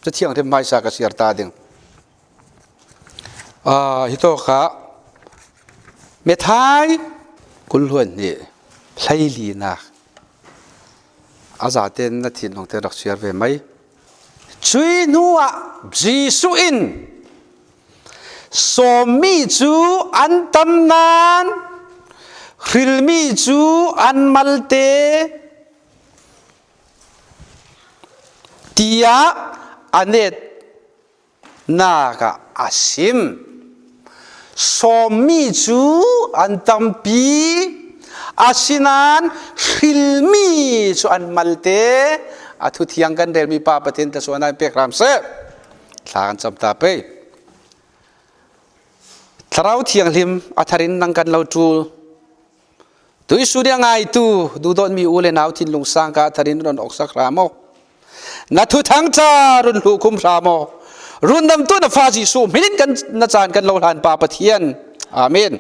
Cathiang hrim hmaisa ka siar ta ding. Hi to kha methai kulhuan nih hleilinak a zaten na thinlung te rak siar ve mai. Cui hnu ah Jesuh in sawmmi cu an tam nain hrilmi cu an malte tiah a netnak ah a sim. Sawmmi cu an tampi, asinain hrilmi cu an malte. A thuthiang kan relmi Pa Pathian tasuan ah pek hram seh. Thla kan cam ta pei. Thlarau Thianghlim a thar in nang kan lo ṭul. Tuisu nih a ngaitu duhdawtmi u le nau thinlung sang ka tharin ron ok sak hram o. Na thu thang cha run hlu khum hram o. Run dam tu na fa Jesuh min kan na caan kan lo hlan pa Pathian. Amen.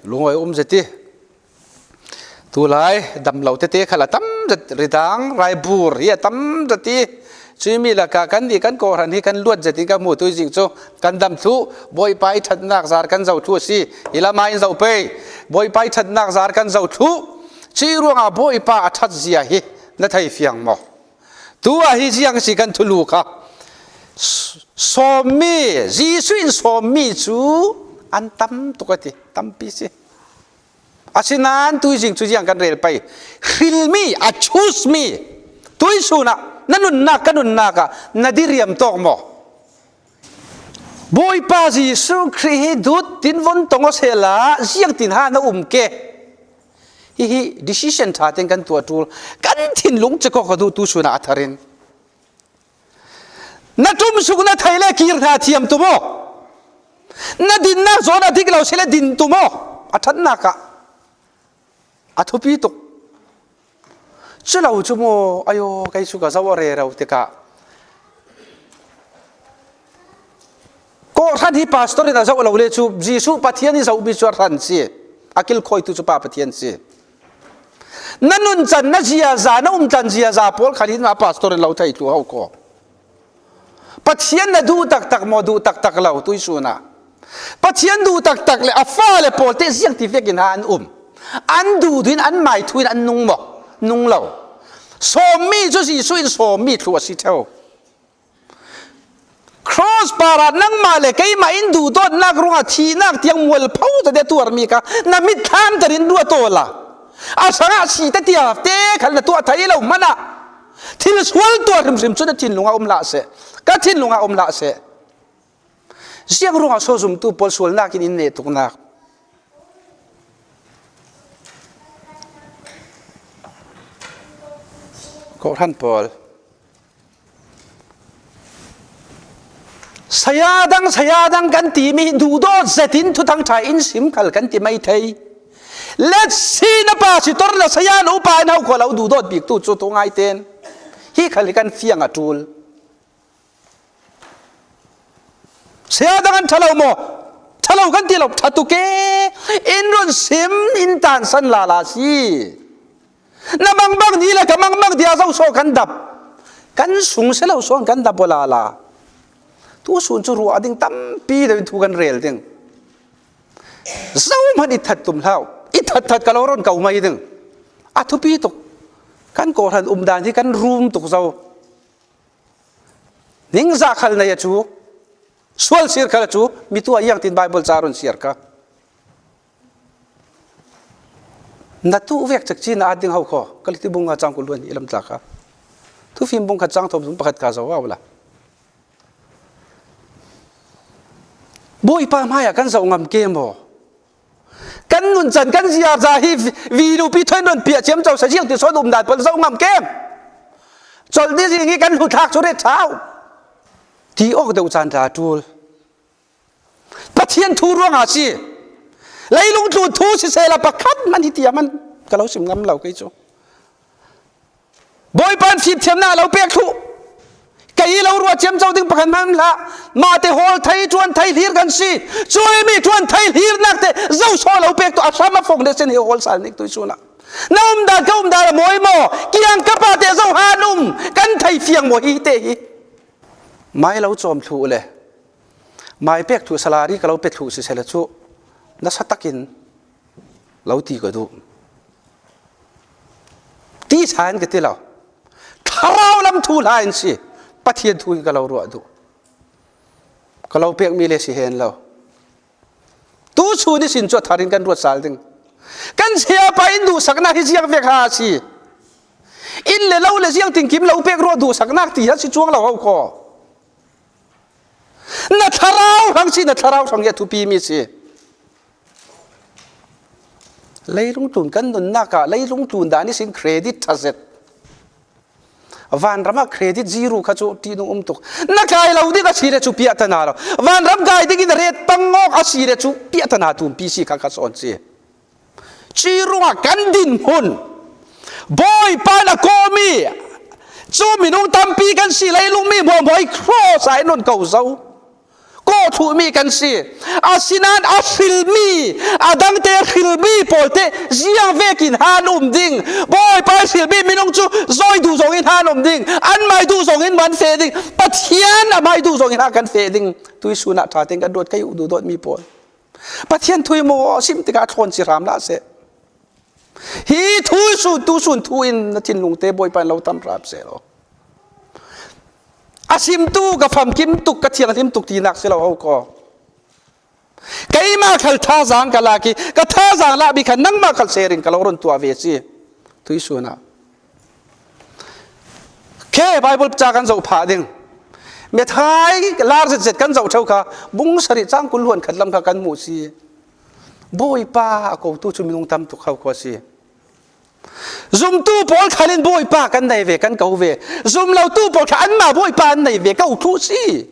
Lungoi um zeti. Tulai damlo tete kha la tam zet ridang raibur hi a tam zet i cuimi lakah kan nih kan kawhhran hi kan luat zet in ka hmu tuizing cu kan dam thlu bawipa i ṭhatnak zar kan zo thlu a si hi lama in zo pei bawipa i ṭhatnak zar kan zo thlu ci ruangah bawipa a ṭhat zia hi na thei fiang maw tu ah hi ziang si kan thulu kha sawmmi Jesuh in sawmmi cu an tam tuk a ti tampi si Asinain tuizing cu ziang kan rel pei hrilmi a choose mi tuisun ah na nunnak ka nunnak ah na diriam tawk maw Bawipa Jesuh Khrih hi dut tin von tong sela ziang tin ha na um ke hihi decision tha ten kan tua tul kan thinlung che ko ka du tu suna atharin Na ṭumsuk na thei le kir hna thiam tu maw? Na dinnak zawn a dik lo sile din tu maw? A ṭhatnak ah a thupi tuk. Culo cu maw ayo kei cu ka zoh a re ro tikah kawhhran hi pastor in a zoh lo le cu Jesuh Pathian i zohmi cu a hran si. A kilkhawitu cu Pa Pathian si. Na nuncan na ziaza na umtlan ziaza pawl khan hin pastor in lo thei tu hau ko. Pathian na duh taktak maw duh taktak lo tuisun ah. Pathian duh taktak le a fale pawl te ziang ti fek in ha an um. An duh duin an mai thu in an nung maw? Nung lo. Sawmmi cu Jesuh in sawmmi thlu a si theo. Cross par ah nangmah le keimah in duhdawtnak ruangah thihnak tiang mualpho tete tuarmi kha na mitthlam ter in ruah tawl la. A hrangah si te tia te khal na tuah thai lo hmanh ah thil sual tuah hrimhrim cu na thinlung ah um hlah seh. Ka thinlung ah um hlah seh. Siang ruangah so zumtu pawl sualnak in in neh tuknak. Kawhhran pawl Saya dang saya dang kan timi duhdawt zet in thuthang ṭha in sim khal kan ti mai thei. Let's see na pa si tor na saya na upa in hau ko lo duhdawt bik tu cu tu ngai ten. Hi khal hi kan fiang a ṭul. Saya dang an ṭhalo maw? Ṭhalo kan ti lo ṭha tuk e. In run sim in tan san la la si. Na mang bang ni le ka mang bang dia zo so kan dap kan sung se lo son kan dap wala la tu sun chu ruah ding tampi de thu kan rel ding zo man i that tum hlau i that that ka lo ron kau mai ding a thupi tuk kan ko ran um dan hi kan rum tuk zo ning za khal nei a chu sual sir khal chu mi tu yang tin bible cha ron siar ka Na tuh vek cak cin a ding hau kho kaliti bung nga chang ku luan ilam tla kha thu fim bung khat chang thom zum pakhat ka zo wa la Bawipa hmai ah kan zo ngam ke maw kan nun chan kan zia za hi vi nu pi thoin ron pia chiam chau sa jiang ti son um dan pon zo ngam kem chol ni ring hi kan hu thak chu re chau ti ok deuh chan ra tul Pathian thu ruangah si. Leilung tlu thu siseh la pakhat man hi tia man ka lo sim ngam lo kei cu. Bawipa fimthiamnak lo pek thlu. Kei lo rua ciam co ding pakhat man hlah. Mah te hawl thei tuan thei hlir kan si. Cuai mi tuan thei hlir nak te zo so lo pek tu a hram a fong de sen hi hawl sal nik tu suna. Na um dan ka um dan a mawi maw? Kiang ka pa te zo han um kan thei fiang maw hi te hi? Mai lo cawm thlu le mai pek thu salary ka lo pe thlu si sele chu nasa takin lo ti ka duh. Ti chan ka ti lo. Thlarau lam thu hla in si Pathian thu in ka lo ruah duh. Ka lo pek mi le si hen lo. Tu chu ni sin chu thar in kan ruat sal ding. Kan chia pa in duh saknak hi ziang vek ha si. Inn le lo le ziang ting kim lo pek ruah duh saknak ti ha si chuang lo ho ko. Na thlarau hrang si na thlarau hrang hi a thupi mi si. Leilung tlun kan nunnak ah leilung tlun dan i sin credit ṭhazet. Vanram ah credit zero kha cu ṭihnung um tuk. Na kai lo ding a si le cu piah tana lo. Vanram kai ding in ret pangawk a si le cu piah tana tumpi si kha kha sawn si. Ci ruangah kan dinhmun Bawipa na kawmi cu minung tampi kan si leilung mi hmuahhmuah i cross ah in run ko zo. Kawhthluhmi kan si. Asinain a hrilmi, a dangte hrilmi pawl te ziang vekin han um ding. Bawipa hrilmi minung cu zawi duh zong in han um ding. An mai duh zong in man fe ding. Pathian a mai duh zong in ha kan fe ding. Tuisun ah ṭha tein kan ruat kai u duh mi pawl. Pathian thui maw sim tikah thlawn si hram hlah seh. Hi thu sun tu sun thu in na thinlung te Bawipa in lo tam hram seh law. A simtu ka famkim tuk ka thianghlim tuk tinak si lo ho ko. Keimah khal thazaang ka lak i ka thazaang lah bi kha nangmah khal sharing ka lo run tuah ve si. Tui sun ah. Khe Bible ca kan zoh phah ding. Methai lar zet zet kan zoh theu kha bung sari cang kul luan khat lam kha kan hmuh si. Bawipa a kotu cu minung tam tuk hau khua si. Zumtu pawl khal in Bawipa kan nei ve kan ko ve. Zumlotu pawl kha anmah Bawipa an nei ve ko thu si.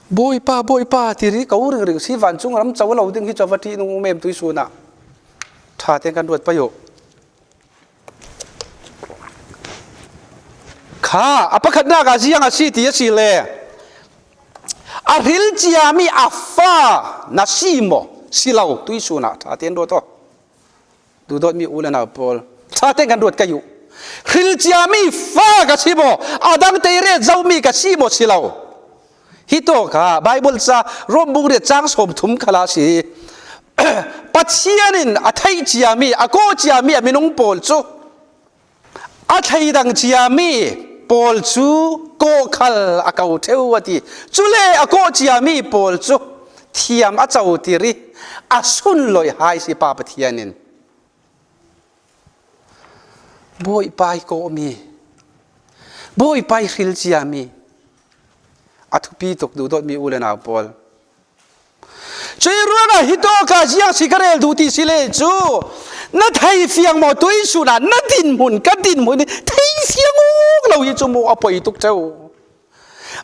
Bawipa Bawipa ti ri ko ring ring si vancung ram co lo ding hi cho va ṭih nung mem tui sun ah ṭha tein kan ruat payo. Kha a pakhatnak ah ziang a si ti a si le a hril ciami a fa na si maw si lo tui sun ah ṭha tein ruat aw. Duhdawtmi u le nau pawl ṭha tein kan ruat ka yu. Hril ciami fa ka si maw a dang te re zomi ka si maw si lo. Hi to kha Bible ca Rom bung riat cang sawm thum khala si. Pathian in a theih ciami a kaw ciami a minung pawl cu a thleidang ciami pawl cu kawhkhal a ko ṭheu a ti. Cule a kawh ciami pawl cu thiam a co tir i a sunlawih hai si Pa Pathian in. Bawipa i kawhmi, Bawipa i hril ciami, a thupi tuk duhdawtmi u le nau pawl. Cui ruangah hi tawka ziang si ka rel duh ti si le cu na thei fiang maw tui sun ah na dinhmun ka dinhmun hi thei fiang awk lo hi cu mu a poi tuk cheu.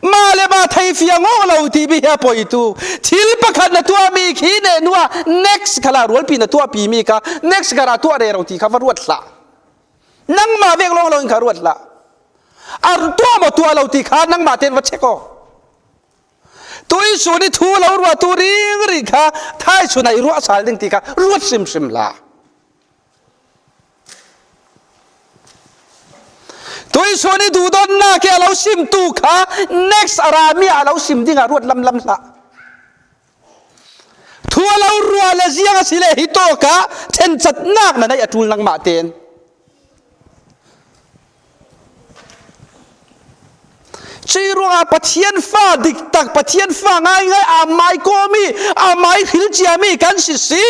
Ma le ma thei fiang awk lo ti bi hi a poi tu. Thil pakhat na tuahmi khi ne nuah next khala rualpi na tuahpi mi kha next kara tuah re ro ti kha va ruat hlah. Nangmah vek lawng lo in kha ruat hlah. Ar tuah maw tuah lo ti kha nangmah ten va check aw. Tuisun i thu lo rua tu ring ri kha thaichun ah i ruah sal ding ti kha ruat hrimhrim hlah. Tuisun i duhdonnak i a lo simtu kha next a rami a lo sim ding ah ruat lamlam hlah. Thu a lo rua le ziang a si le hi tawk ah thencatnak na neih a ṭul nangmah tein. Cui ruangah Pathian fa diktak, Pathian fa ngaingai aa mai komi, aa mai hril ciami kan si si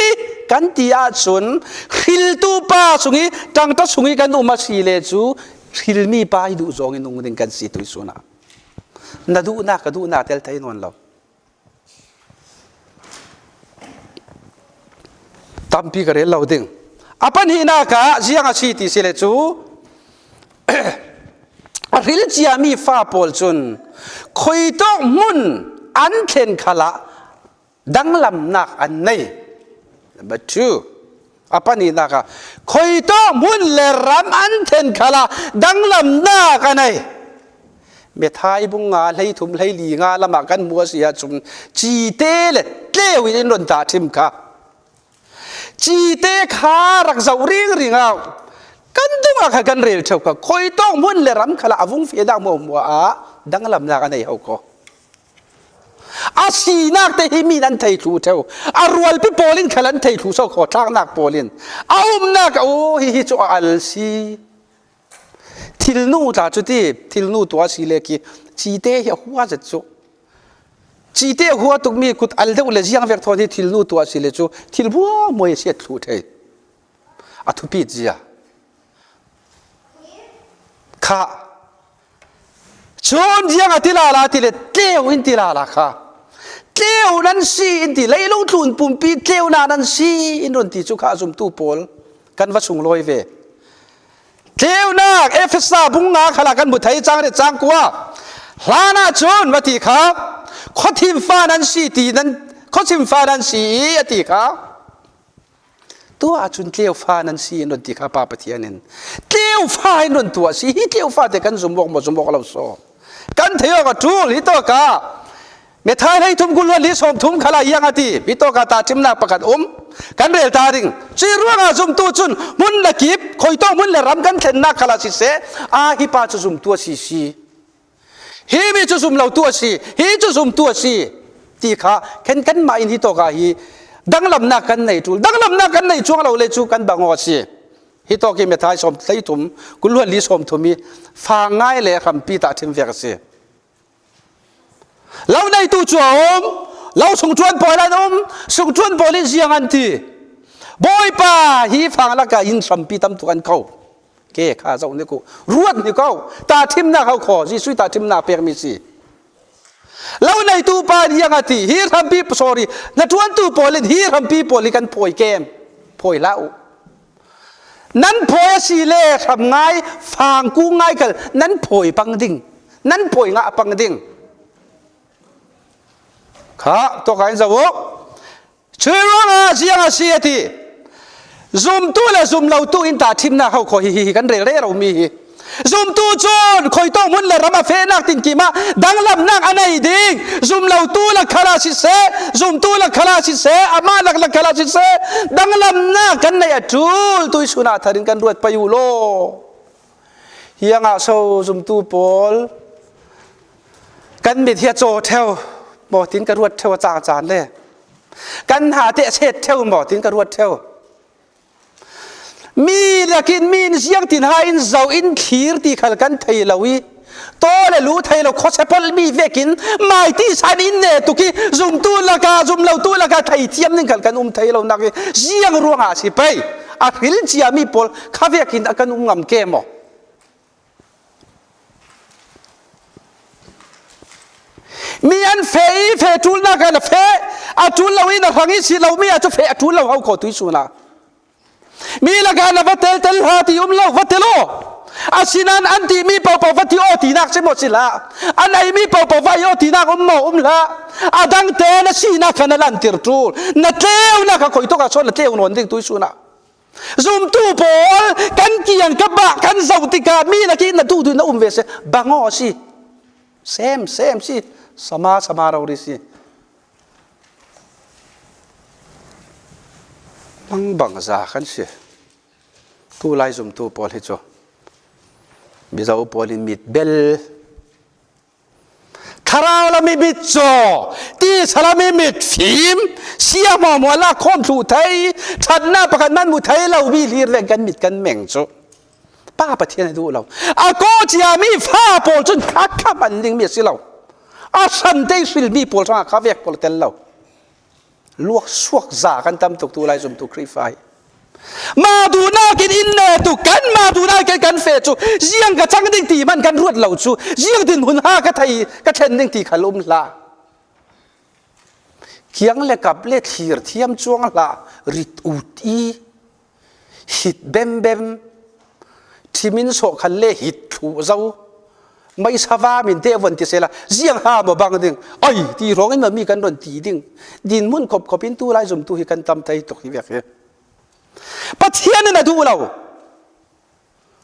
kan ti ahcun hriltu pa chung i ṭangta chung i kan um a si le cu hrilmi pa i duh zawng in nung ding kan si tuisun ah. Na duhnak ka duhnak tel thei nawn lo. Tampi ka rel lo ding. A pahnihnak ah ziang a si ti si le cu a hril ciami fa pawl cun khuitawk hmun an thlen khal ah danglamnak an nei. Number two, a pahnihnak ah khuitawk hmun le ram an then khal ah danglamnak a nei. Methai bung nga hlei thum hlei li nga lam ah kan hmu a si ahcun cite le tleu in in run tah ṭhim kha. Cite kha rak zoh ringring au. Kan dung ah kha kan rel theo ka khoi tong hmun le ram khala avung fe dak mo mo ah danglamnak a nei ho ko. A sinak te hi min an thei thlu theo. A rualpi pawl in khal an thei thlu so kho tlaknak pawl in. A umnak o hi hi chu a al si. Thilnu tla cu ti thilnu tuah si le khi cite hi a hua zet cu. Cite a hua tukmi kut al deuh le ziang vek thawn hi thilnu tuah si le cu thil hua muai siat thlu thei. A thupit zia. Kha Cun ziang a ti la la ti le tleu in ti la la kha. Tleu nan si in ti leilung tlun pumpi tleu na nan si in run ti cu kha zumtu pawl kan va sunglawi ve. Tleunak Efesa bunga khala kan bu thei cang re cang kua. Hlan ah cun va ti kha khuathim fa nan si ti nan khuachim fa nan si i a ti kha. Tuah ahcun tleu fa nan si in run ti kha Pa Pathian in tleu fa in run tuah si hi tleu fa te kan zum awk maw zum awk lo so kan thei awk a ṭul hi to ka methai hlei thum kul li sawm thum khala iang ati hi to ka ta ṭimnak pakhat um kan rel ta ding ci ruangah zumtu cun hmun le kip khoi to hmun le ram kan thlennak khala si se a hi pa cu zumtu a si si Hi mi cu zum lotu a si, hi cu zumtu a si ti kha khen kanmah in hi tawka hi danglamnak kan nei ṭul. Danglamnak kan nei chuang lo le cu kan bang awk a si. Hi tawk hi methai sawm hlei thum kulhuan li sawm thum i fa ngai le hrampi tah ṭhim vek a si. Lo neitu cu a um, lo sung ṭuan pawl an um, sung ṭuan pawl in ziang an ti. Bawipa hi fang lakah inn hrampi tam tuk an kho. Ke kha zoh ni ku ruat ni ko ta thimnak hau kho Jesuh ta thimnak pekmi si lo neitu pa riang a ti hi rampi sorry na tuantu pawl in hi rampi pawl hi kan phawi kem phawi hlah u nan phawi a si le hram ngai fang ku ngai kal nan phawi pang ding nan phawi nga pang ding kha to ka in zo Cui ruangah ziang a si a ti. Zumtu le zumlotu in ta thimnak ho kho hi hi kan rel re ro mi hi. Zumtu cun khoi to mun le ram a fehnak tin kim ah danglamnak a nei ding. Zumlotu la khala si seh, zumtu la khala si seh, amah lak la khala si seh, danglamnak kan nei a tul tui suna tharin kan ruat payu lo. Hiangah so zumtu pawl kan mit hi a caw theo maw tin ka ruat theo a cang caan le kan ha te a chet theo maw tin ka ruat theo mi lakin mi in siang tin ha in zo in thlir ti khal kan thei lo i to le lu thei lo khose pol mi vekin mai ti san in ne tuki zumtu laka zum lo tu laka thei thiam ning khal kan um thei lo nak i siang ruangah si pei a hril cia mi pawl kha vekin a kan um ngam ke maw Mi an fe i fe ṭulnak ah na fe a ṭul lo i na hrang i si lomi ah cu fe a ṭul lo hau kho tui sun ah. Mi lakah na va tel tel hla ti um lo va tel aw. Asinain an timi paohpaoh va ti aw tinak si maw si hlah. An eimi paohpaoh va ei aw tinak um maw um hlah. A dang te na sinak kha na lantir ṭul. Na tleunak kha khoi tuk ah sawn na tleu nawn ding tui sun ah. Zumtu pawl kan kiang ka bah kan zoh tikah mi nakin na duh duh na um ve si bango si sem sem si sama sama rori si mang bang za kan si tu lai zumtu pawl hi cu mizo pawl in mit bel Thlarau lam i mitcaw, tisa lam i mitfim, sia hmuahhmuah lak khawm thlu thei, ṭhatnak pakhat hmanh mu thei lo mi hlir veng kan mit kan meng cu. Pa Pathian a duh lo. A kaw ciami fa pawl cun kha kha hman dingmi a si lo. A hran te hrilmi pawl hrangah kha vek pawl tel lo. Luak suak za kan tam tuk tu lai zumtu Khrihfa hi. Mah duhnak in inn ne tu kan mah duhnak in kan fe cu ziang ka cang ding ti man kan ruat lo cu ziang din hun ha ka thei ka thlen ding ti khal um hlah. Kiang le kap le thlir thiam chuang hlah rit ut i hit bem bem thimin sawh khan le hit thlu zo mei sava min te von ti sela ziang ha mo bang ding oi ti rong in ma mi kan ron ti ding din mun khop khop in tu lai zum tu hi kan tam thei tuk hi vek hi pathian in a duh lo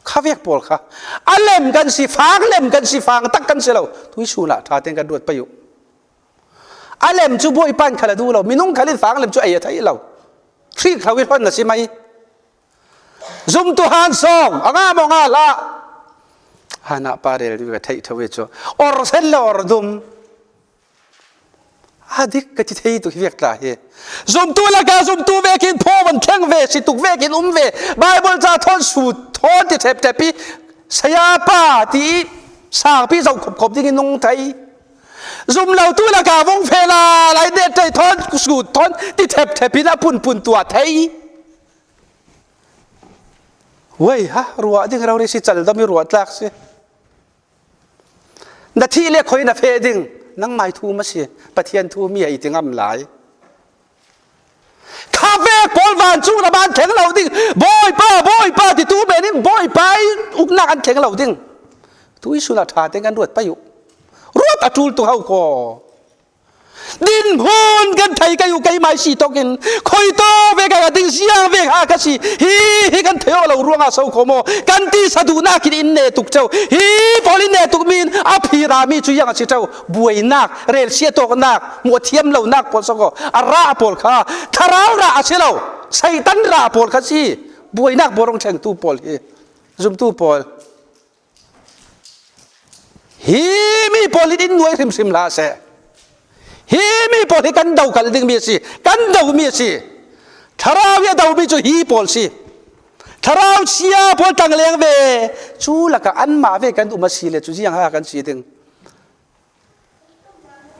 kha vek pawl kha a lem kan si fang lem kan si fang tak kan si lo tui su la tha ten kan ruat payu a lem chu bawipan khala duh lo minung khalin fang lem chu ei a thei lo. Hri thlo i hon na si mai. Zumtu han song anga mo nga la. Hana pa rel di ka theih thawi chu. Or sen le or dum. Adik ka ti thei tu hi vek tla hi. Zumtu la ka zumtu ve kin pho van thleng ve si tuk ve kin um ve. Bible ca thon su thon ti thep tepi saya pa ti sangpi zo khop khop ding in nung thei. Zum lo tu la ka vong fe la lai de te thon su thon ti thep thepin a pun pun tua thei. Wei ha ruah ding ro ri si chal dam i ruah tlak si. Na thi le khoi na fe ding nang mai thu ma si Pathian thu mi ai ti ngam lai. Kha ve pawl van chung na ban thleng lo ding Bawipa Bawipa ti tu men in Bawipa uknak an thleng lo ding. Tu i suna tha te kan ruat pai u. Ruat a tul tu hau ko. Dinhmun kan thei kai u keimai si tok in khoi to ve ka ding siang ve ha ka si hi hi kan theo lo ruanga so kho mo kan ti sadu na kin in ne tuk cheu hi pol in ne tuk min a phi ra mi chu yang a si cheu buai nak rel sia tok nak mu thiam lo nak pawl so ko a ra pawl kha tharau ra a si lo satan ra pawl kha si buai nak borong theng tu pawl hi zumtu pawl Hi mi pawl hi in nuai hrimhrim hlah seh. Hi mi pawl hi kan do kal dingmi a si. Kan domi a si. Thlarau i a domi cu hi pawl si. Thlarau chia pawl tang leng ve. Cu lakah anmah ve kan um a si le cu ziang ha kan si ding.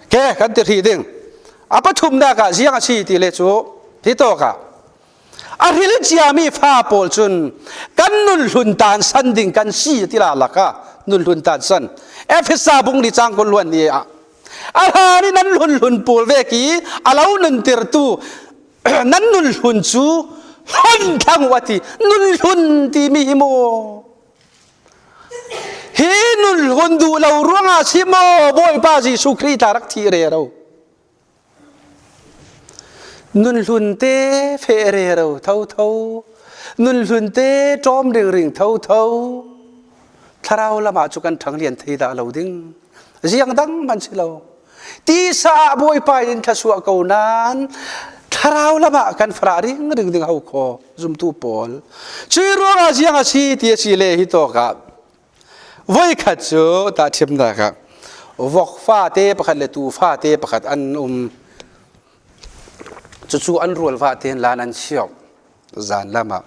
Ke kan ti hrih ding. A pathumnak ah ziang a si ti le cu hi tawk ah a hril ciami fa pawl cun kan nun hlun tan san ding kan si ti la laka nun hlun tan san Efesa bung ni chang ko luan ni a a hlan i nan hlun hlun pawl ve ki a lo nun tirtu nan nun hlun cu hlon thlang u ati nun hlun ti mi hi mu Hi nun hun duh lo ruangah si maw Bawipa Jesuh Khrih ta rak thi re ro. Nun hlun te fe re ro tho tho. Nun hlun te ṭawm ring ring tho tho. Thlarau lam ah cu kan ṭhang lian thei dah lo ding. Ziang dang man si lo. Tisa ah Bawipa in thlasua ko nan thlarau lam ah kan farah ring ring ding ho kho zumtu pawl. Cui ruangah ziang a si ti a si le hi tawk ah voikhat cu ta thimnak ah vok fate pakhat le tu fate pakhat an um. Cucu an rual va tein lan an sio zan lam ah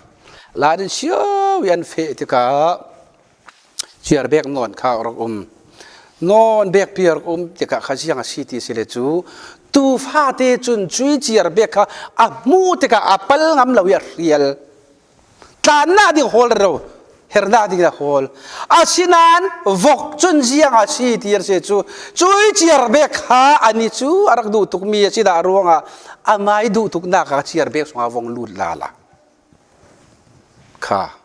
lan an sio i an feh tikah Chiarbek nawn kha a rak um. Nawn bek pi a rak um tikah kha ziang a si ti si le cu tu fate cun cui ciarbek kha a hmu tikah a pal ngam lo i a hrial. Tlannak ding hawl ro hernak ding a hawl. Asinain vok cun ziang a si ti a si cu cui ciarbek kha ani cu a rak duh tukmi a si dah ruangah a ngai duh tuknak ah ciarbek chungah vong lut la la. Kha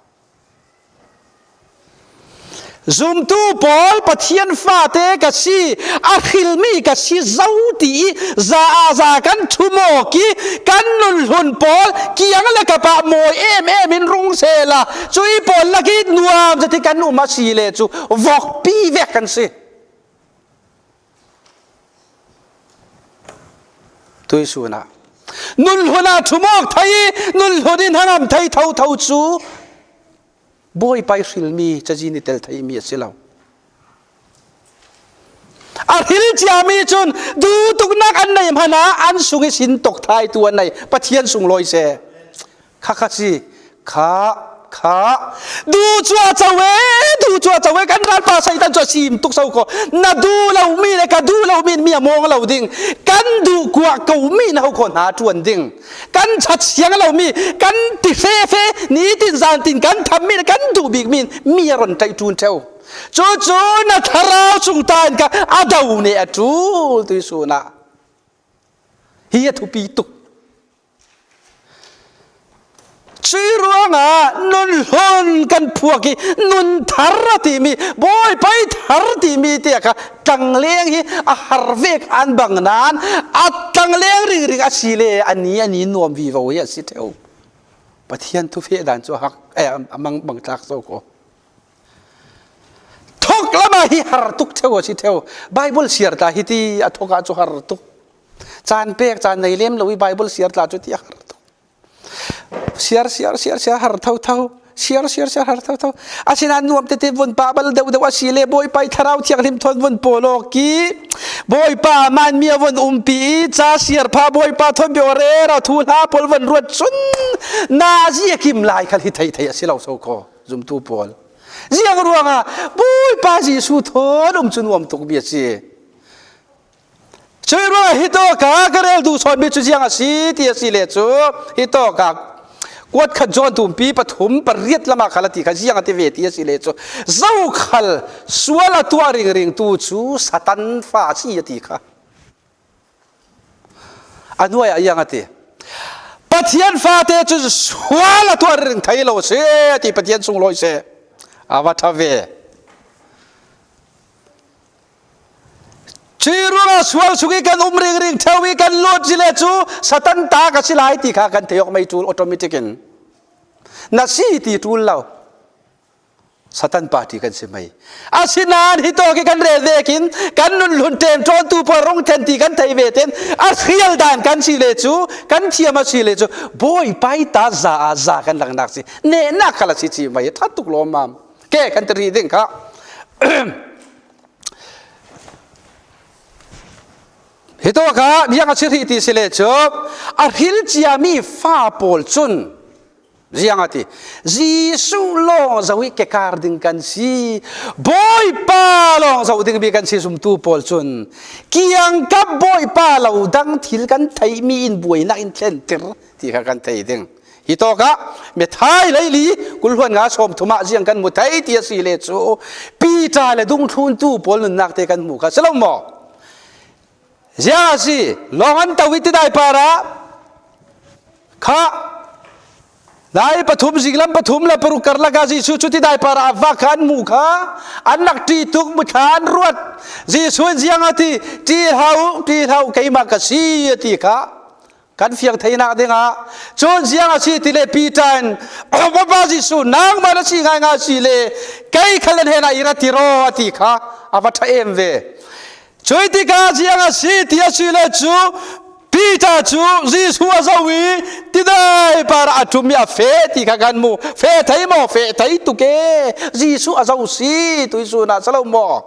Zumtu pawl Pathian fate ka si, a hrilmi ka si zo ti i za ah za kan ṭhu maw ki kan nun hlun pawl kiang le kapah mawi em em in rung sela cui pawl lak i nuam zati kan um a si le cu vokpi vek kan si. Tuisun ah nun hlun ah ṭhumawk thei i nun hlun in hanam thei thotho cu Bawipa i hrilmi cazin i tel theimi a si lo. A hril ciami cun duhtuknak an nei hmanh ah an sung i sin tok thaitu an nei Pathian sunglawi seh. Khakha si kha kha du cu a co e du cu a co e kan ralpa satan cu a sim tuk so ko na du lo mi le ka du lo mi mi a mawng lo ding kan du kuah ko mi na ho ko hna tuan ding kan chat siang lo mi kan ti fe fe ni tin zan tin kan tham mi kan duh bik mi mi a ron tai tun theu cu cu na thlarau chung ta in ka a do ne a tul tu su na hi a thupi tuk Cui ruangah nun hlun kan phuak i nun thar a timi bawipa i thar timi te kha tlangleng hi a har vek an bang nain a tlangleng ringring a si le ani ani nuam vivo hi a si theo. Pathian thu fe dan cu hak eh amang bang tlak so ko. Thok lama hi har tuk theo a si theo. Bible siar ta hi ti a thok ah cu har tuk. Caan pek caan nei lem lo i Bible siar tla cu ti a har tuk. Siar siar siar siar har tho tho. Siar siar siar har tho tho. Asinain nuam tete vun pa bal deuh deuh asi le Bawipa i thlarau thianghlim thon vun pawlawk i Bawipa man mi a vun umpi i ca siar pha Bawipa thon bio re ra thu hla pawl vun ruat cun na zia kim lai khal hi thei thei asi lo so kho zumtu pawl. Ziang ruangah Bawipa Jesuh thon um cu nuam tuk mi asi. Cui ruangah hi to ka ka rel duh sawnmi cu ziang a si ti a si le cu hi to ka kuat khat zawn tumpi pathum pariat lama khal a ti kha ziang a ti ve ti a si le cu zokhal sual a tuah ringring tu cu satan fa a si a ti kha a hnuai ah iang a ti Pathian fate cu sual a tuah ring thei lo si ti Pathian sunglawi se a va tha ve. Cui ruangah sual chung i kan um ringring theo i kan lut zile cu Satan ta ka si lai ti kha kan thei awk mei ṭul automatic in. Na si ti ṭul lo. Satan party kan si mei. Asinain hi to ki kan rel ve kin kan nun hlun ṭem ṭawn tu pawl rung then ti kan thei ve ten a hrial dan kan si le cu kan thiam a si le cu bawipai ta za a za kan langnak si ne nak khala si chi mei that tuk lawm mam ke kan tari ding kha. Hi to kha biang a chirhi ti si le cu a hril ciami fa pawl cun ziang a ti Jesuh lawng zo i kekar ding kan si Bawipa lawng zo ding mi kan si zumtu pawl cun kiangkap Bawipa lo dang thil kan theimi in buainak in thlentir ti kha kan thei ding. Hi tawk ah methai leili kulhuan nga sawm thum ah ziang kan mu thei ti a si le cu Peter le dungthlun tu pawl nunnak te kan hmu kha si lo maw? Ziang a si lawng an to i tidai par ah kha dai pathum zinglam pathum le paruk karlak ah Jesuh cu tidai par ah va kha an mu kha an rak ṭi tuk muthla an ruat Jesuh in ziang a ti ṭi hau ṭi hau keimah ka si a ti kha kan fiang theinak dingah cun ziang a si ti le Peter in Baba Jesuh nangmah na si ngai ngai si le kei khal nan hen ah i ra ti ro a ti kha a va ṭha em ve cui tikah ziang a si ti a si le cu Peter cu Jesuh a zo i tidai par a ṭum i a fe ti kha kan mu fe thei maw fe thei tuk e Jesuh a zo si tuisun ah salo maw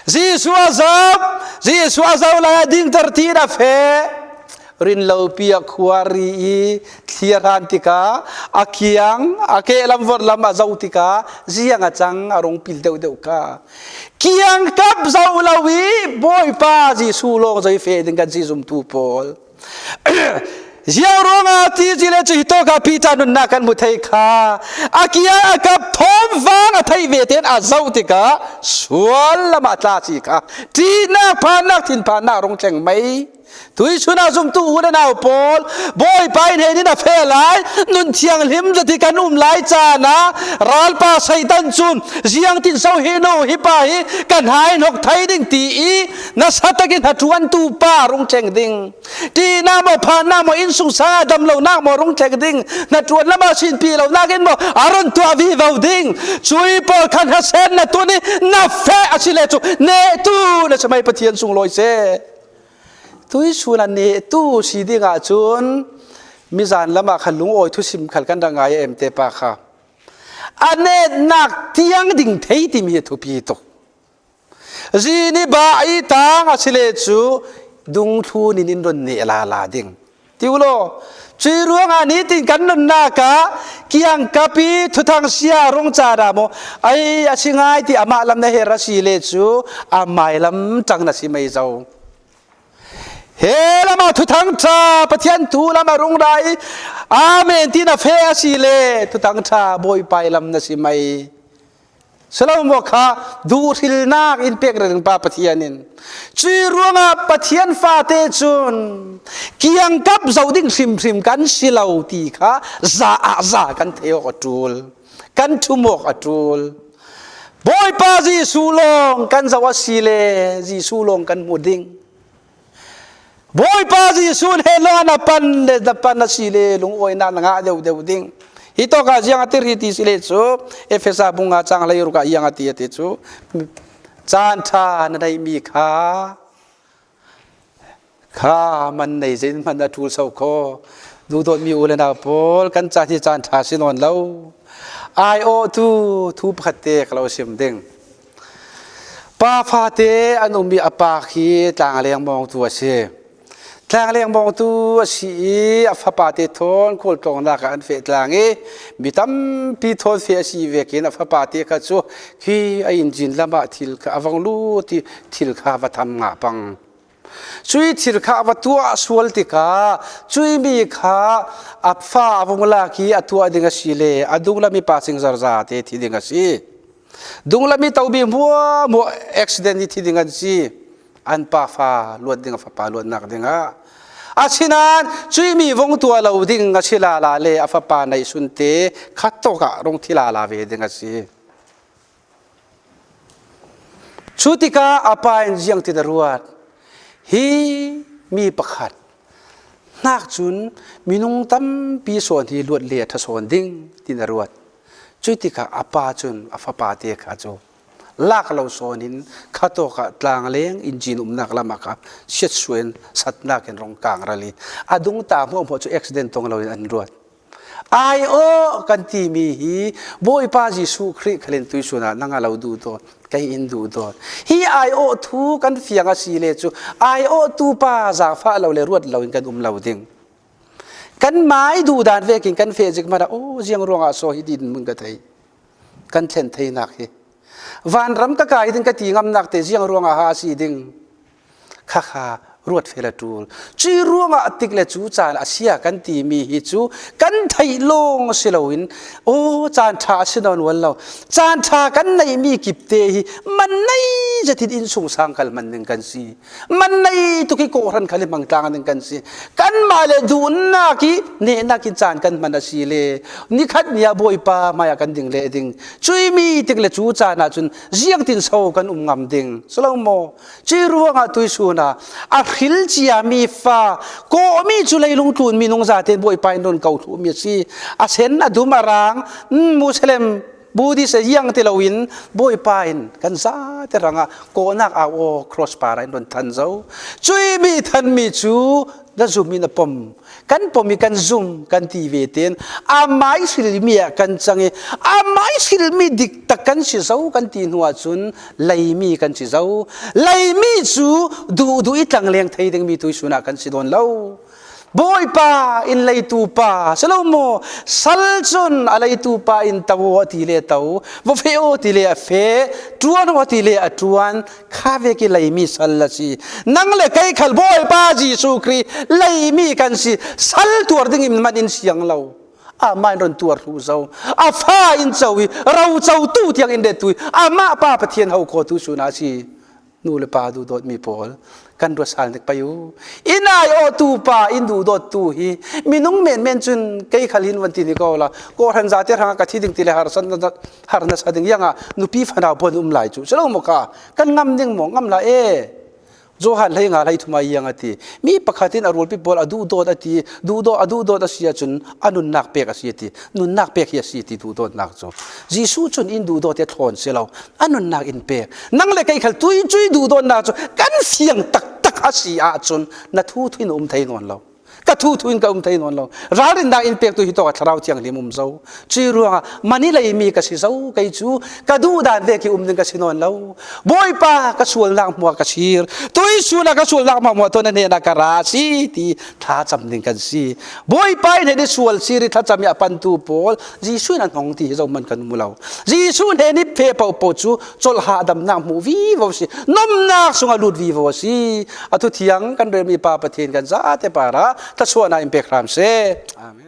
Jesuh a zam, Jesuh a zo lai ah dingter ti in a fe. Rinlo pi a khuari i thli a hran tikah a kiang, a kehlam vorhlam a zo tikah ziang a cang a rung pil deuhdeuh ka. Kiang kap zo lo i Bawipa Jesuh lawng zei fe ding kan si zumtu pawl. Ziang ruangah ti ci le cu hi to ka Peter nunnak kan hmu thei kha a kia a kap thawm vang a thei ve ten a zoh tikah sual lam ah tla ci kha ṭihnak phannak thinphannak rung tleng mei tui chun ah zumtu u le nau pawl bawipa in he nin a fe lai nun thianghlim zati kan um lai caan ah ralpa satan cun ziang tin so hi nu hi pa hi kan hai nok thei ding ti i nasa takin hnaṭuantu pa rung tleng ding ti na maw phan na maw inn sung sang ah dam lo nak maw rung tleng ding hnaṭuan lama sin pi lo nakin maw aron tuah vi vo ding cui pawl khan hasen na tun i na fe asile cu ne tu na samai pathian sunglawi se tui sun an ne tu si ding ah cun mizan lama khan lungawi thusim khal kan ra ngai em te pa kha anet nak tiang ding thei timi hi thupi tuk Zini ba i tang a si le cu dungthlu nin in run ne la la ding. Ti ulaw, cui ruangah nitin kan nunnak ah kiang kapi thuthang sia rung ca dah maw ai a si ngai ti amah lam na her a si le cu amai lam tang na si mei zo. He lama thuthang tha Pathian tu lama rung rai amen ti na fe a si le thuthang tha bawipai lam na si mei. Salomo kha duhrilnak in pek ring pa Pathian in. Cui ruangah Pathian fate cun kiangkap zo ding hrimhrim kan si lo ti kha za ah za kan thei awk a ṭul. Kan ṭhum awk a ṭul. Bawipa Jesuh lawng kan zoh a si le Jesuh lawng kan hmu ding. Bawipa Jesuh he lawng na pan le na pan a si le lungawinak na ngah deuhdeuh ding. Hi tawk ah ziang a ti ri ti si le cu Efesa bunga cang hlei ruk ah iang a ti a ti cu caan ṭha na neihmi kha kha man nei zein hmanh a ṭul so kho. Duhdawtmi u le nau pawl kan caan hi caan ṭha si nawn lo. Aiawhtu thu pakhat te ka lo sim ding. Pa fate an um i a pa khi tlang lengmawngtu a si. Tlang lengmawngtu a si i a fapa te thawn khualtlawngnak ah an feh tlang i mi tampi thawn fe a si vekin a fapa te kha cu khi a injin lam ah thil kha a vong lut i thil kha va tham nga pang. Cui thil kha a va tuah sual tikah cui mi kha a fa a vung lak i a tuah ding a si le a dunglam i pa sing zarza te thi ding a si. Dunglam i tobi muamuah accident i thi ding an si. An pa fa luat ding a fapa luatnak dingah. Asinain cui mi vung tuah lo ding a si la la le a fapa neih sun te khat tawk ah rung thi la la ve ding a si. Cu tikah a pa in ziang ti na ruat? Hi mi pakhat hnak cun minung tampi sawn hi luat le a ṭha sawn ding ti na ruat. Cu tikah a pa cun a fapa te kha cu lak lo sawn in khatawk ah tlang leng injin umnak lam ah kha siatsuan in satnak in rong kang ral i a dung ta hmuahhmuah cu accident tong lo in an ruat. Ai aw kan timi hi Bawipa Jesuh Khrih khalin tuisun ah nang a lo duh tawn kei in duh tawn hi ai aw thu kan fiang a si le cu ai aw tu pa zaangfah lo le ruat lo in kan um lo ding kan mai duh dan vekin kan fe zik mara o ziang ruangah so hi din mun ka thei kan thlen theinak hi vanram ka kai ding ka ti ngam nak te ziang ruangah ha si ding Khakha ruat fel a ṭul. Cui ruangah tik le cu caan a sia kan timi hi cu kan theih lawng si loin aw caan ṭha a si nawn ual lo. Caan ṭha kan neihmi kip te hi man nei zetin innsung sang kal hman ding kan si. Man nei tuk i kawhhran khal i hmang tlang ding kan si. Kanmah le duhnak i nehnak in caan kan hman a si le nikhat ni ah Bawipa hmaiah kan ding le ding. Cui mi tik le cu caan ah cun ziang tin so kan um ngam ding. Silo maw? CuI ruangah tuisun ah a hril ciami fa kawhmi cu leilung tlun minung zaten Bawipa in run ko thluhmi a si. A sen a dum a rang Muslim Buddhist yang ti loin Bawipa in kan zate rangah kawhnak au aw cross par in run than zo. Cui mi thanmi cu na zum in a pom kan pom i kan zum kan ti ve ten amai silmi ah kan cang i amai silmi dik tak kan si zo kan ti hnu ahcun leimi kan si zo leimi cu duh duh i tlangleng thei dingmi tu sun ah kan si dawn lo Bawipa in leitu pa silo maw sal cun a leitu pa in to a ti le to va fe o ti le a fe tuan o ti le a tuan kha ve ki leimi sal a si nang le kei khal bawipa Jesuh Khrih leimi kan si sal tuar ding in man in siang lo amah in ron tuar hlu zo a fa in co i ro co tu tiang in det tu amah pa Pathian ho kho tu su na si nu le pa du dawt mi pawl kan ruat sal nek pai u in ai o tu pa in du dawt tu hi minung men men cun kei khal hin van ti ni ko la ko ran za te rang ka thi ding ti le har san har na sa ding yang ah nupi fanau bon um lai chu selo mo ka kan ngam ding mo ngam la e Johan hlei nga hlei thuma yang ati mi pakhat in a rul pi pawl a duh dawt ati duh dawt a duh dawt a si ahcun a nunnak pek a si ti nunnak pek hi a si ti duh dawtnak cu Jesuh cun in duh dawt te thlawn si lo a nunnak in pek nang le kei khal tui cui duh dawtnak cu kan fiang taktak a si ahcun na thu thuin um thei nawn lo ka thu thu in ka um thei nawn lo ralrinnak in pek tu hi to ka thlarau thianghlim um zo cui ruangah mani lei mi ka si zo kei cu ka duh dan ve ki um ding ka si nawn lo bawipa ka sualnak hmua ka sir tui sual ka sualnak hmua hmua to na hnen ah ka ra si ti thla cam ding kan si bawipa in he sual sir i thlacam i a pantu pawl Jesuh in a hnong ti hi zo man kan mu lo Jesuh he ni phe po po cu chol ha damnak hmu vi vo si nomnak sunga lut vi vo si atu thiang kan relmi pa pathian kan za te para thasuana in pek hram se amen.